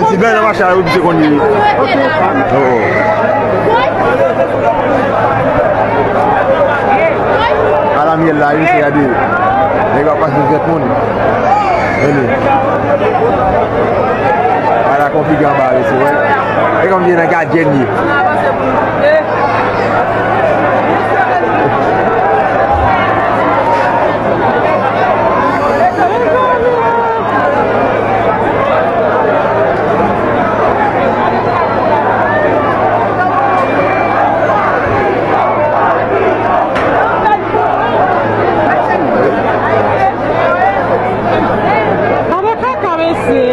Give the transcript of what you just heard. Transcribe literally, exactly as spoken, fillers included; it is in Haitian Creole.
Ti bèl nan machin la, wi, misye konn li. Oh. Ala myèl la, wi, misye gade. Nèg ap pase sou tèt moun. Vini. Ala konfigi anba, mesye, wè. E kòm se nan gadyèn li ye. Gade kaka, mesye.